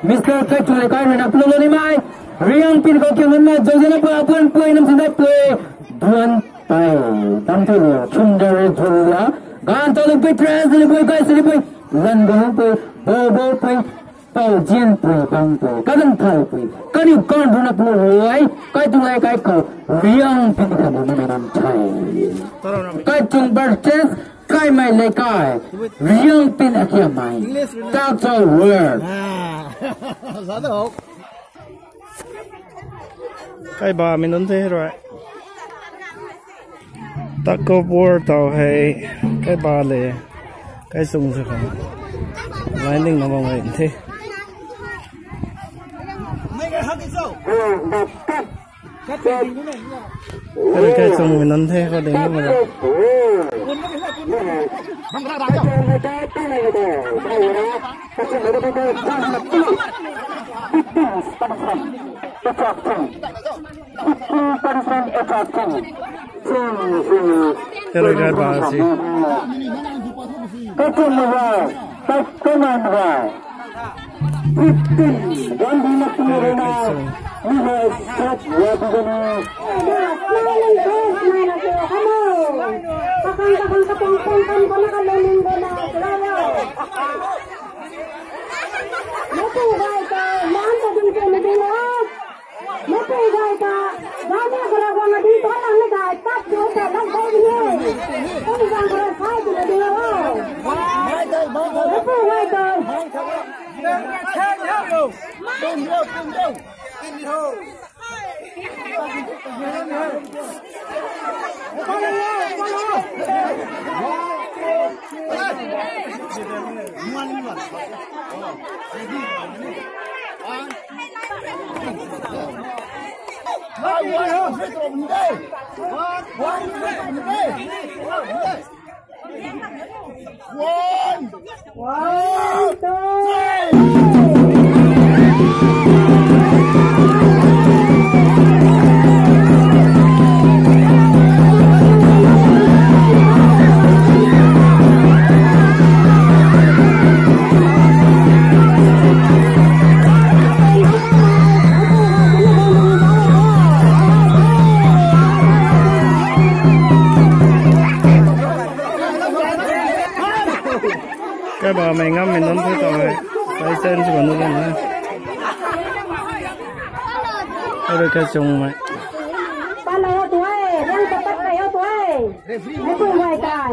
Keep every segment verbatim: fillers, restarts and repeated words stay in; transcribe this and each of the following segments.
Mister Kaichunglei kai rui na plolo ni mai. Riang pin khou kiang na jojina pa pun pui nam sinda pui. Duan pai. Dam tu ni chundar jula. Gan to lu pui trans lu pui kai sili pui. Lan gong pui. Bo bo pui. Pau jian pui bang pui. Kadang thai pui. Kaniw kan rui na plolo ai. Kaichunglei kai khou. Riang pin khou na nam chai. Kaichung versus Kaimei Leikai, Riang pin akhiamei. That's our word. Kai ba mi nunc the rui. Taco board tau hei, kai ba le, kai sung se khang. Lining na bam hei the. Kari kai chung mi nunc the khou ding na. Kari kai ba si. Fifteen. One minute to run. We have set ready. Mapui gay ta, dami kara guang adi tuang lang le gay, tat tu ta lang bau ni. Kung guang kara sai tu na ding o. Mapui gay ta. One, two, three. Kai ba mei ngam mei nunc the tau hei. Kai sen si ba nu bam hei. Kai rui kai chung mei. Pan na ho tu hei, rang ta pat kai ho tu hei. Ni tu hei kai.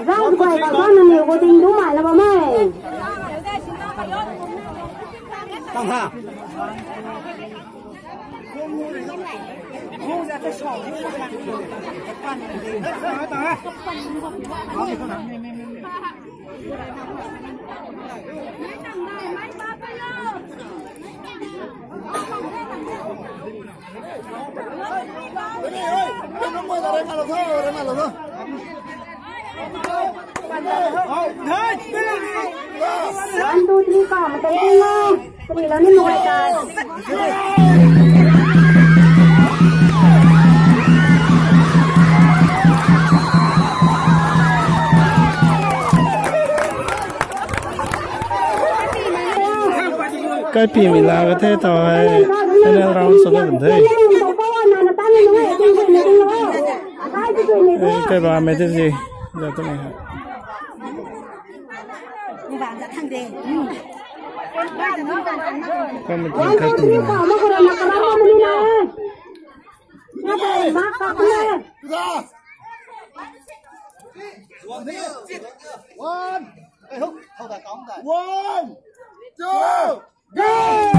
Zau duai ka zau na niw ko ting du mai na bam e. Tang ha. Kaipimei la ka the tau hei, final round sw ka bam the. Ei, kai ba mei the zi, za tu ni ha. Kamei ting kaipimei. One, two, go!